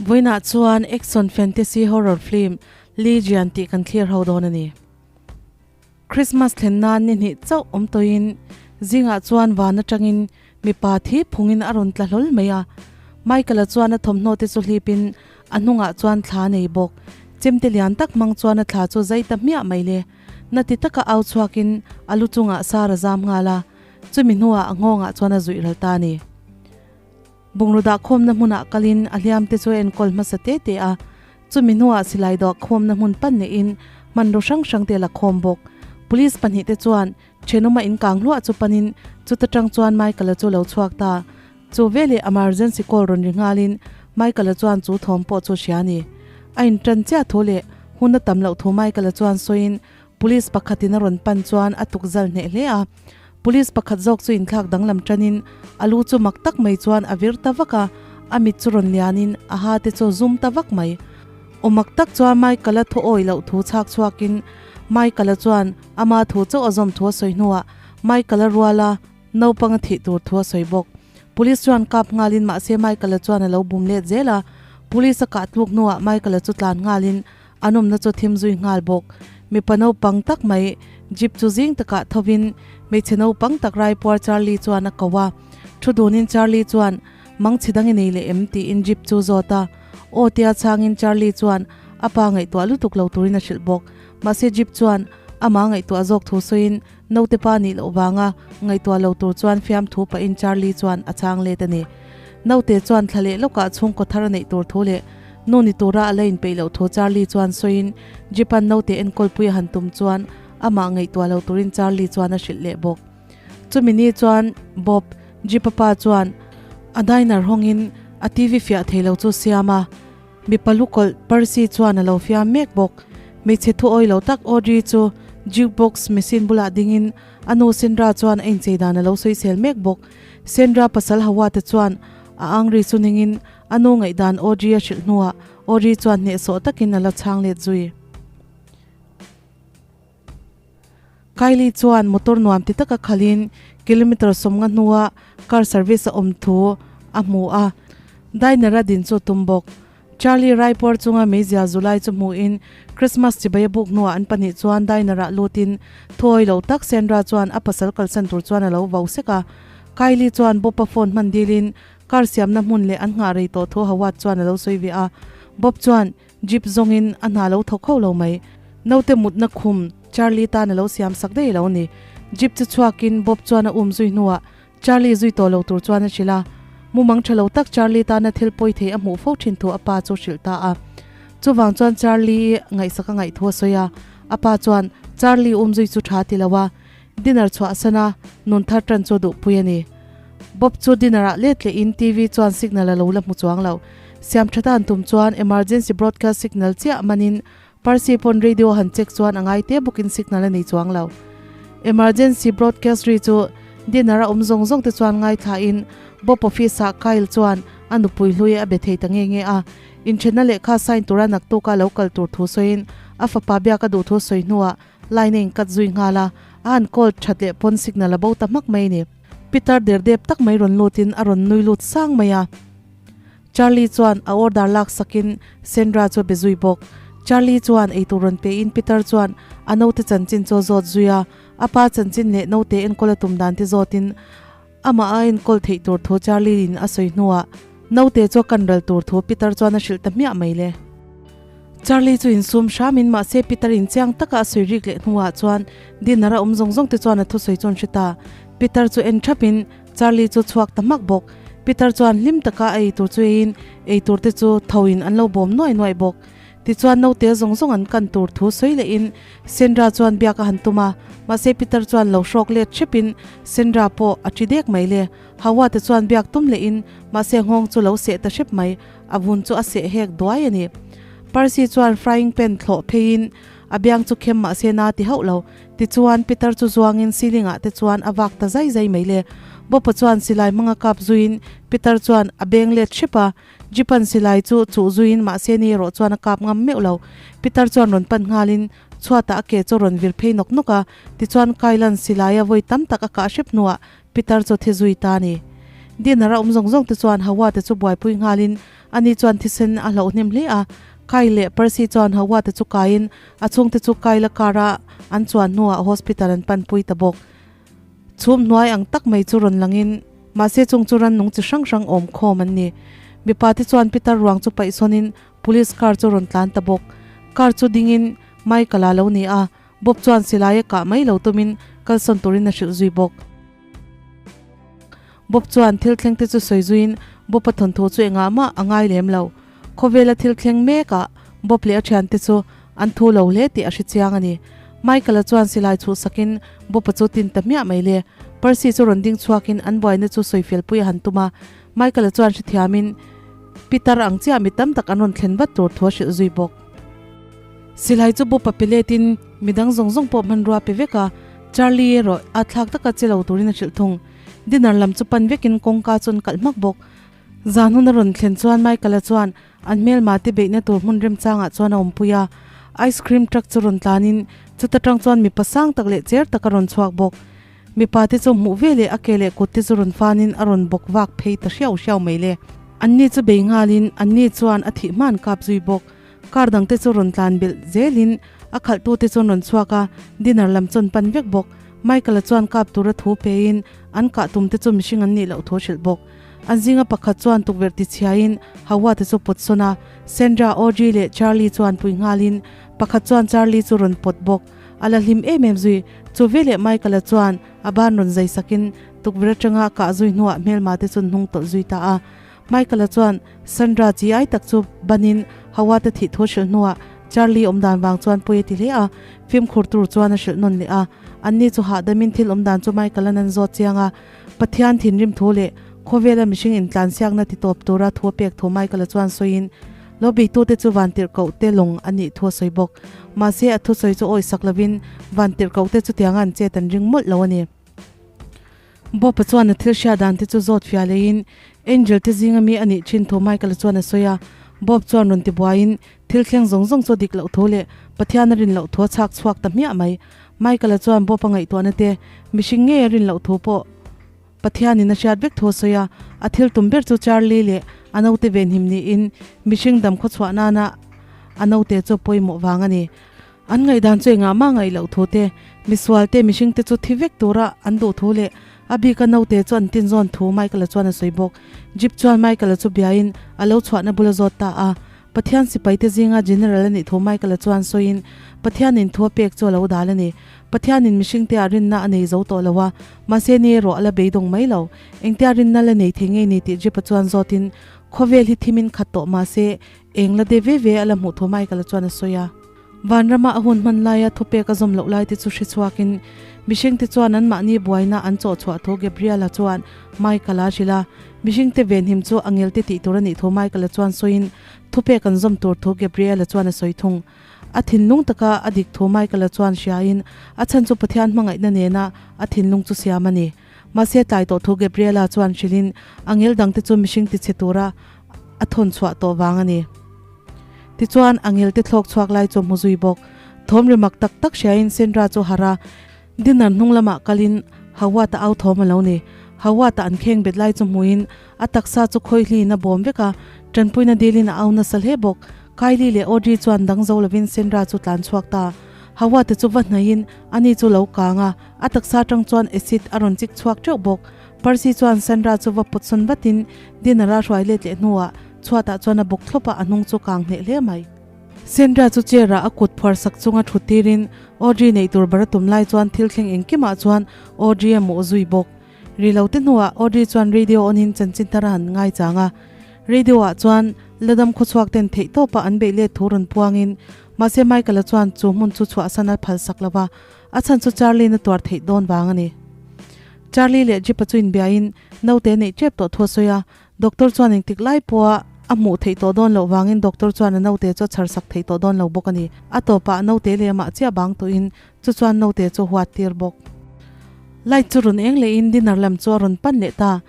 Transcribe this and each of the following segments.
Vawiinah chuan action fantasy horror film Legion tih kan thlir ho dawn a ni. Christmas thlen nan ni hnih chauh awm tawhin zingah chuan van atangin mipa thi phungin a rawn tla hlawl mai a. Michael-a chuan a thawmhnaw te chu hlipin a hnungah chuan thla a nei bawk. Chemte lian tak hmang chuan a thla chu zai ta hmiah mai le. Na ti taka au chhuakin a lu chungah sar a zam nghal a, chumi hnuah a nghawngah chuan a zuih ral ta a ni. Bungraw dahkhawmna hmunah kalin a hliam te chu a enkawl hmasa te te a, chumi hnuah silai dahkhawmna hmun pan neihin hmanraw hrang hrang te a la khawm bawk. Police pahnihte chuan thenawma inkang hluah chu panin chuta tang chuan Michael-a chu lo chhuak ta. Chu veleh emergency call rawn ri nghalin Michael-a chuan chu thawm pawh chu hria a ni. A intan chiah thu leh hun a tam loh thu Michael-a chuan sawiin Police pakhatin a rawn pan chuan a tukzal hneh hle a. Police pakhat zawk chu inthlak danglam tanin a lu chu mak tak mai chuan a vir ta vak a, a mit chu rawn lianin a ha te chu zum ta vak mai. Aw mak tak chuan Michael-a thu awi loh thu chhak chhuakin Michael-a chuan ama thu chauh a zawm thu a sawi hnuah Michael-a ruala naupang a thih tur thu a sawi bawk. Police chuan kap nghalin mahse Michael-a chuan a lo bum let zel a, Police a kah tluk hnuah Michael-a chu tlan nghalin An awmna chu thim zui nghal bawk. Mipa naupang tak mai Jeep chu zing takah thovin hmeichhe naupang tak raipuar Charlie chuan a ko a. Thu dunin Charlie chuan, Mangchhi dang i nei leh em? tiin Jeep chu zawt a. Aw tia chhangin Charlie chuan a pa ngaihtuah lutuk lo turin a hrilh bawk. Mahse Jeep chuan amah ngaihtuah zawk thu sawiin naute pa nih loh vanga ngaihtuah lo tur chuan fiamthu pahin Charlie chuan a chhang let a ni. Naute chuan thla leh lawkah chhungkaw thar a neih tur thu leh nu ni tura a la inpeih loh thu Charlie chuan sawiin Jeep-a'n naute enkawlpui a han tum chuan amah ngaihtuah lo turin Charlie chuan a hrilh leh bawk. Chumi ni chuan Bob, Jeep-a pa chuan a diner hawngin a TV fiah thei lo chu siam a, mipa lukawlh Percy chuan a lo fiam mek bawk. Hmeichhe thu awi lo tak Audrey chu jukebox machine bulah dingin a nu Sandra chuan a inchei dan a lo sawisel mek bawk. Sandra pasal Hawa te chuan a angri chu ningin a nu ngaihdan Audrey a hrilh hnuah Audrey chuan hnehsawh takin a la chhang let zui. Kylie chuan motor nuam ti taka khalin kilometer sawmnga hnua car service a awm thu a hmu a, diner a din chu a tum bawk. Charlie Raipur chunga meizia zu lai chu hmuhin Christmas chibai a buk hnuah an pahnih chuan diner ah lutin thuawi lo tak Sandra chuan a pasal kalsan tur chuan a lo vau sek a. Kylie chuan Bob-a phone hman dilin car siamna hmun leh an nghah rei tawh thu Howard chuan a lo sawi ve a. Bob chuan Jeep zawngin a hna lo thawk ho lo mai. Naute mutna khum Charlie tan a lo siam sak daih lo ni. Jeep chu chhuakin Bob chuan a um zui hnuah Charlie zui tawh lo tur chuan a hrilh a, mumang tha lo tak Charlie tana thil pawi thei a hmuh fo thin thu a pa chu hrilh ta a. Chuvang chuan Charlie ngaihsak a ngaih thu a sawi a, a pa chuan Charlie um zui chu tha ti lo a, dinner chhuah san a, nun thar tan chu a duhpui a ni. Bob chu dinner ah let leh in TV chuan signal a lo la hmu chuang lo. Siam tha tan tum chuan emergency broadcast signal chiah manin Percy pawn radio han check chuan a ngai te bawkin signal a nei chuang lo. Emergency broadcast ri chu dinner a awm zawng zawng te chuan ngaithla in Bob office ah Kyle chuan a nupui hlui a be thei ta nge nge a. Inthenna lehkha sign tura naktuka lo kal tur thu sawiin a fapa biak a duh thu sawi hnuah line a in cut zui nghal a, a han call that leh pawn signal a bo ta hmak mai a ni. Peter derdep tak mai rawn lut in a rawn nui lut sang mai a. Charlie chuan a order lak sakin Sandra chu a be zui bawk. Charlie chuan eitur rawn pein Peter chuan a naute chanchin chu a zawt zui a, a pa chanchin leh naute enkawl a tum dan te zawtin amah a enkawl theih tur thu Charlie in a sawi hnuah naute chu a kan ral tur thu Peter chuan a hrilh ta hmiah mai le. Charlie chu insum hramin mahse Peter in chiang taka a sawi rik leh hnuah chuan dinner a awm zawng zawng te chuan a thusawi chu an hre ta. Peter chu en thapin Charlie chu chhuak ta hmak bawk. Peter chuan hlim taka a eitur chu eiin eitur te chu thoin an lo bawm nuai nuai bawk. Tichuan naute zawng zawng an kan tur thu sawi lehin Sandra chuan biak a han tum a, mahse Peter chuan lo hrawk let hrepin Sandra pawh a ṭi dek mai le. Hawa te chuan biak tum lehin mahse nghawng chu lo seh ta hrep mai, a vun chu a seh hek duai a ni. Percy chuan frying pan thlawh pheiin a biang chu khem mahse na ti hauh lo. Tichuan, Peter chu zuangin ceiling ah te chuan a vak ta zai zai mai le. Bopa chuan silai hmanga kap zuiin Peter chuan a beng let hrep a, Jeepan silai chu chuh zuiin mahse ni erawh chuan a kap ngam meuh lo. Peter chuan rawn pan nghalin chhuatah a ke chu rawn vir phei nawk nawk a, tichuan Kailan silai a vawi tam tak a kah hrep hnuah Peter chu thi zui ta a ni. Dinner a awm zawng zawng te chuan Hawa te chu buaipui nghalin. Ani chuan thisen a hlauh hnem hle a. Kyle leh Percy chuan Howard-a chu kaiin a chhungte chu Kyle-a car-a an chuan hnuah hospital an panpui ta bawk. Chhum hnuai ang tak mai chu rawn langin mahse chung chu rannung chi hrang hrang awm khawm an ni. Mipa te chuan pitar ruang chu paih sawnin police car chu rawn tlan ta bawk. Car chu dingin Michael-a lo ni a, Bob chuan silai a kah mai lo tumin kalsawn turin a hrilh zui bawk. Bob chuan thil thleng te chu sawi zuiin Bob-a thawnthu chu engah mah a ngai lem lo. Khawvela thil thleng mekah Bob leh a thiante chu an thu lo hle tih a hre chiang a ni. Michael-a chuan silai chhuhsakin Bob-a chu tin ta hmiah mai le. Percy chu rawn ding chhuakin an buaina chu sawifelpui a han tum a. Michael-a chuan hrethiamin Peter ang chiah mi tam tak an rawn thlen vat tur thu a hrilh zui bawk. Silai chu Bob-a pe letin midang zawng zawng pawh hmanrua pe vek a, Charlie erawh a thlak taka che lo turin a hrilh thung. Dinner lam chu pan vekin kawngka chu an kalh hmak bawk. Zan hun a rawn thlen chuan Michael-a chuan an hmelma te beihna tur hmun remchangah chuan a awmpui a. Ice cream truck chu rawn tlanin chuta tang chuan mipa sang tak leh cher tak a rawn chhuak bawk. Mipa te chu hmuh ve leh a ke leh kut te chu rawn fanin a rawn bawk vak phei ta hriau hriau mai le. Anni chu bei nghalin anni chuan a thih hman kap zui bawk. Car dang te chu rawn tlan belh zelin a khalhtu te chuan rawn chhuak a, dinner lam chuan pan vek bawk. Michael-a chuan kap tura thu pein an kah tum te chu mihring an nih loh thu a hrilh bawk. An zinga pakhat chuan tukverh ti chhiain Hawa te chu pawt sawn a, Sandra, Audrey leh Charlie chuan pui nghalin pakhat chuan Charlie chu rawn pawt bawk. A la hlim em em zui. Chu veleh Michael-a chuan a ban rawn zai sakin tukverh atanga a kah zui hnuah hmelma te chu hnung tawlh zui ta a. Michael-a chuan Sandra chi ai tak chu banin Hawa te thih thu a hrilh hnuah Charlie awm dan vang chuan pawi a ti hle a, fimkhur tur chuan a hrilh nawn leh a. Anni chu hahdam in thil awm dan chu Michael-a'n an zawt chiang a. Pathian thinrim thu leh khawvela mihring intlansiakna ti tawp tura thu a pek thu Michael-a chuan sawiin lo beitute chu vantirhkoh te lawng a nih thu a sawi bawk. Mahse a thusawi chu awisak lovin vantirhkoh te chutianga an chet an ring mawlh lo a ni. Bob-a chuan a thil hriat dan te chu zawt fiah leiin Angel te zinga mi a nih thin thu Michael-a chuan a sawi a. Bob chuan rawn ti buaiin thil thleng zawng zawng chu a dik loh thu leh Pathian a rin loh thu a chhak chhuak ta hmiah mai. Michael-a chuan Bob-a ngaihtuahna te mihring ngei a rin loh thu pawh Pathianin a hriat vek thu a sawi a. A thil tum ber chu Charlie leh a naute venhim niin mihring dam khawchhuah nana a naute chu pawimawh vang a ni. An ngaihdan chu engah mah ngaih loh thu te, misual te, mihring te chu thi vek tura an duh thu leh a bika naute chu an tin zawn thu Michael-a chuan a sawi bawk. Jeep chuan Michael-a chu biain a lo chhuahna bula zawt ta a. Pathian sipaite zinga General a nih thu Michael-a chuan sawiin Pathianin thu a pek chu a lo dal a ni. Pathianin mihringte ah rinna a nei zo tawh lo a, mahse ni erawh a la beidawng mai lo. Engtia rinna la nei thei ngei ni tih Jeep-a chuan zawtin khawvel hi thimin khat tawh mahse eng la de ve ve a la hmuh thu Michael-a chuan a sawi a. Vanrama a hun hman laia thupek a zawm loh lai te chu hre chhuakin mihringte chuan anmahni buaina an chawh chhuah thu Gabriel-a chuan Michael-a a hrilh a. Mihringte venhim chu a ngelte tih tur a nih thu Michael-a chuan sawiin thupek an zawm tur thu Gabriel-a chuan a sawi thung. A thinlung taka a dik thu Michael-a chuan hriain a chhan chu Pathian hmangaihna nena a thinlung chu siam a ni. Mahse tlai tawh thu Gabriel-a chuan hrilhin a ngel dangte chu mihring tichhe tura a thawn chhuah tawh vang a ni. Tichuan, angelte thlawk chhuak lai chu a hmu zui bawk. Thawm ri mak tak tak hriain Sandra chu harh a, dinner hnung lamah kalin Howard-a au thawm a lo ni. Howard-a an kheng bet lai chu hmuin a taksa chu khawihliin a bawm vek a, tanpuina dilin a au nasa hle bawk. Kylie leh Audrey chuan dang zo lovin Sandra chu tlan chhuak ta. Howard-a chu va hnaihin ani chu lo kang a, a taksa atang chuan acid a rawn chik chhuak teuh bawk. Percy chuan Sandra chu va pawtsawn vatin dinner-a hruai let leh hnuah Chhuatah chuan a bawk thlawp a, a hnung chu kang hneh hle mai. Sandra chu chair ah a kut phuar sak chunga thut tirin Audrey neih tur bar a tum lai chuan thil thleng engkimah chuan Audrey a hmuh zui bawk. Ri lo te hnuah Audrey chuan radio on in chanchin thar a han ngai chang a. Radio ah chuan la dam khawchhuak ten theih tawpa an beih let thu rawn puangin mahse Michael-a chuan chu hmun chu chhuahsan a phal sak lo va, a chhan chu Charlie-in a tuar theih dawn vang a ni. Charlie leh Jeep-a chu inbiain naute neih tep tawh thu a sawi a, Doctor chuan engtik lai pawha a hmuh theih tawh dawn loh vangin doctor chuan a naute chu a chhar sak theih tawh dawn lo bawk a ni. A tawpah naute leh amah chiah bang tawhin chu chuan naute chu a huat tir bawk. Light chu rawn eng lehin dinner lam chu a rawn pan leh ta.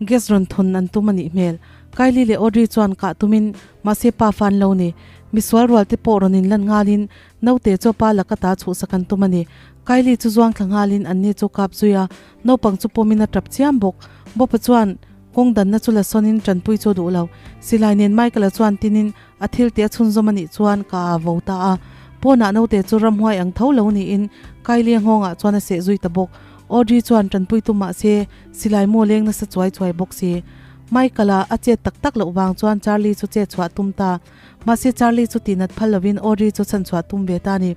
Gas rawn thun an tum a nih hmel. Kylie leh Audrey chuan kah tumin mahse pa fa an lo ni. Misual rual te pawh rawn inlan nghalin naute chu a pa laka ta chhuhsak an tum a ni. Kylie chu zuang thla nghalin anni chu kap zui a, naupang chu pawmin a tap chiam bawk. Bob-a chuan. Kawng danna chu la sawnin tanpui chu a duh lo. Silai nen Michael-a chuan tinin a thil tih a chhunzawm a nih chuan ka a vo ta a. Pawnah naute chu ramhuai ang tho lo niin Kylie-a nghawngah chuan a seh zui ta bawk. Audrey chuan tanpui tum mah se silai mu a leng nasa chuai chuai bawk si. Michael-a a chet tak tak loh vang chuan Charlie chu chet chhuah tum ta. Mahse Charlie chu tihnat phal lovin Audrey chu chhanchhuah tum ve ta a ni.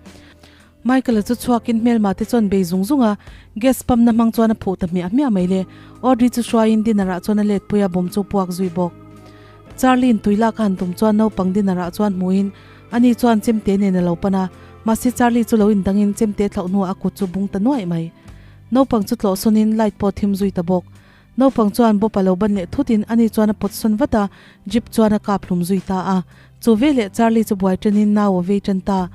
Michael-a chu chhuakin hmelma te chuan bei zung zung a, gas pump na hmang chuan a phuh ta hmiah hmiah mai le. Audrey chu hruaiin dinner ah chuan a let pui a, bomb chu puak zui bawk. Charlie-in tui lak a han tum chuan naupang dinner ah chuan hmuhin ani chuan chemte nen a lo pan a, mahse Charlie chu lo indangin chemte thlauh hnuah a kut chu bung ta nuaih mai. Naupang chu tlawh sawnin light pawh thim zui ta bawk. Naupang chuan Bob a lo ban leh thutin ani chuan a pawt sawn vat a, Jeep chuan a kap hlum zui ta a. Chu veleh Charlie chu buai ṭanin nau a vei ṭan ta.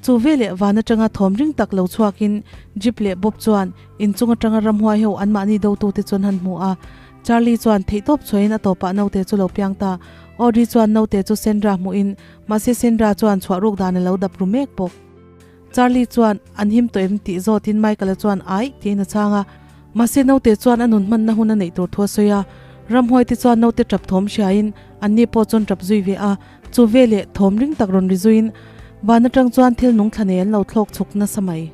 Chu veleh van aṭanga thawm ring tak lo chhuakin Jeep leh Bob chuan inchung aṭanga ramhuai ho anmahni dotute chuan han hmu a. Charlie chuan theihtawp chhuahin a tawpah naute chu lo piang ta. Audrey chuan naute chu Sandra hmuhin, mahse Sandra chuan chhuah ruk dan a lo dap ru mek bawk. Charlie chuan an him tawh em tih zawtin Michael-a chuan aih tiin a chhang a. Mahse naute chuan a nun hmanna hun a neih tur thu a sawi a. Ramhuai te chuan naute tap thawm hriain anni pawh chuan tap zui ve a. Chu veleh thawm ring tak rawn ri zuiin van atang chuan thil nung thla nei an lo thlawk chhuk nasa mai.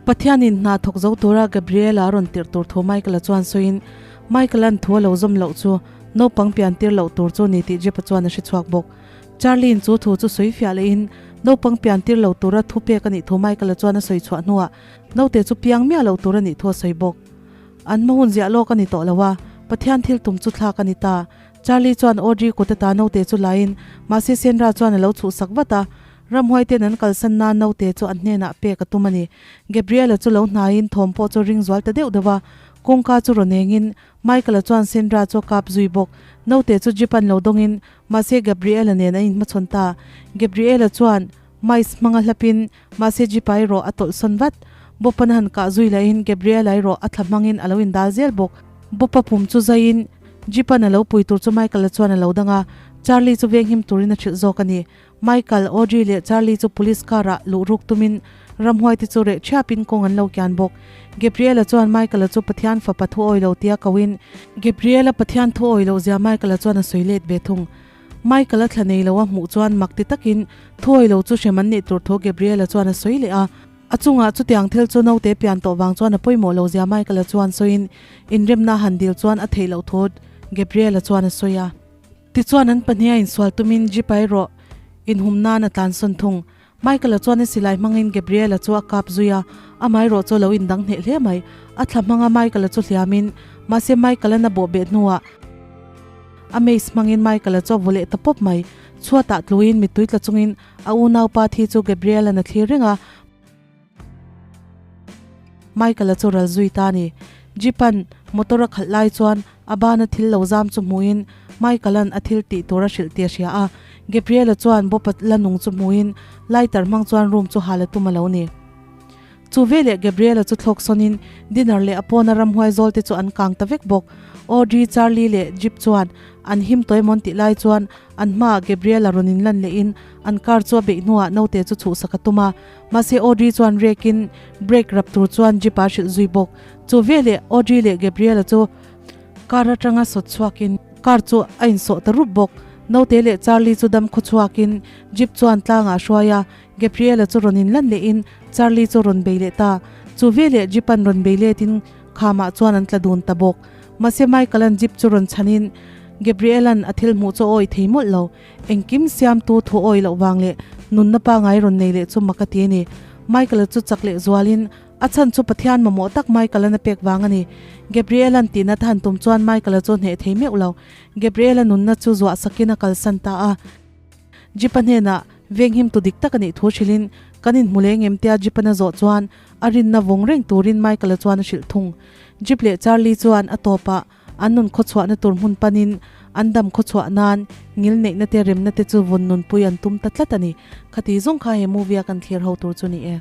Pathianin hna thawk zo tura Gabriela a rawn tirh tur thu Michael-a chuan sawiin Michael-a'n thu a lo zawm loh chu naupang pian tir loh tur chu ni tih Jeff-a chuan a hre chhuak bawk. Charlie-in chu thu chu sawi fiah lehin naupang pian tir lo tura thu pek a nih thu Michael-a chuan a sawi chhuah hnuah naute chu piang miah lo tur a nih thu a sawi bawk. An hma hun ziah lawk a ni tawh lo a, Pathian thil tum chu thlak a ni ta. Charlie chuan Audrey kut ata naute chu laiin mahse Sandra chuan a lo chhuhsak vat a, ramhuai ten an kalsan nan naute chu an hnenah pek a tum a ni. Gabriel-a chu lo hnaiin thawm pawh chu ring zual ta deuh deuh a, kawngka chu rawn engin Michael-a chuan Sandra chu a kap zui bawk. Naute chu Jeep an lo dawngin mahse Gabriel-a nen a inhmachhawn ta. Gabriel-a chuan Mice hmanga hlapin mahse Jeep-a erawh a tawlhsawn vat. Bob-a'n a han kah zui lahin Gabriel-a erawh a thla hmangin a lo indal zel bawk. Bob-a pum chu zaiin Jeep-a'n a lo pui tur chu Michael-a chuan a lo dang a, Charlie chu venghim turin a hrilh zawk a ni. Michael, Audrey leh Charlie chu police car-ah luh ruk tumin ramhuai te chu reh ṭhiapin kawng an lo kian bawk. Gabriel-a chuan Michael-a chu Pathian fapa thu awi lo tia koin Gabriel-a Pathian thu awi loh zia Michael-a chuan a sawi let ve thung. Michael-a thla nei lo a hmuh chuan mak ti takin thu awi lo chu hrem an nih tur thu Gabriel-a chuan a sawi leh a. A chungah chutiang thil chu naute pian tawh vang chuan a pawimawh lo zia Michael-a chuan sawiin inremna han dil chuan a theih loh thu Gabriel-a chuan a sawi a. Tichuan an pahniha insual tumin Jeep a erawh inhum nan a tlansawn thung. Michael-a chuan a silai hmangin Gabriel-a chu a kap zui a, amaherawh chu a lo indang hneh hle mai. A thla hmanga Michael-a chu hliamin, mahse Michael-a'n a bawh beh hnuah a mace hmangin Michael-a chu a vaw leh ta pawp mai. Chhuatah tluin mittui tla chungin a unaupa thi chu Gabriel-a'n a thlir reng a. Michael-a chu ral zui ta a ni. Jeep-a'n motor a khalh lai chuan a bana thil lo zam chu hmuhin Michael-a'n a thil tih tur a hrilh tih a hria a. Gabriel-a chuan Bob-a la nung chu hmuhin lighter hmang chuan room chu hal a tum a lo ni. Chu veleh Gabriel-a chu thlawk sawnin dinner leh a pawna ramhuai zawl te chu an kang ta vek bawk. Audrey, Charlie leh Jeep chuan an him tawh emawn tih lai chuan an hmaah Gabriel-a rawn inlan lehin an car chu a beih hnuah naute chu chhuhsak a tum a. Mahse Audrey chuan rekin brake rap tur chuan Jeep-a hrilh zui bawk. Chu veleh Audrey leh Gabriel-a chu car atanga sawt chhuakin car chu a insawh ta rup bawk. Naute leh Charlie chu dam khaw chhuakin Jeep chuan tlangah a hruai a, Gabriel-a chu rawn inlan lehin Charlie chu rawn bei leh ta. Chu veleh Jeep-a'n rawn bei letin khamah chuan an tla dun ta bawk. Mahse Michael-a'n Jeep chu rawn chhanin Gabriel-a'n a thil hmuh chu a awih thei mawlh lo. Engkim siamtu thu awih loh vang leh nunna pangai rawn nei leh chu mak a ti a ni. Michael-a chu chak leh zualin a chhan chu Pathian mamawh tak Michael-a'n a pek vang a ni. Gabriel-a'n tihna ta han tum chuan Michael-a chu hneh thei meuh lo. Gabriel-a nunna chu zuah sakin a kalsan ta a. Jeep-a hnenah venghim tu dik tak a nih thu hrilhin kan inhmu leng em tia Jeep-a'n a zawh chuan a rinna vawng reng turin Michael-a chuan a hrilh thung. Jeep leh Charlie chuan a tawpah An nun khawchhuahna tur hmun panin an dam khawchhuah nan ngil neihna te remna te chu vawn nunpui an tum ta tlat a ni. Khati zawng kha he movie a kan thlir ho tur chu ni e.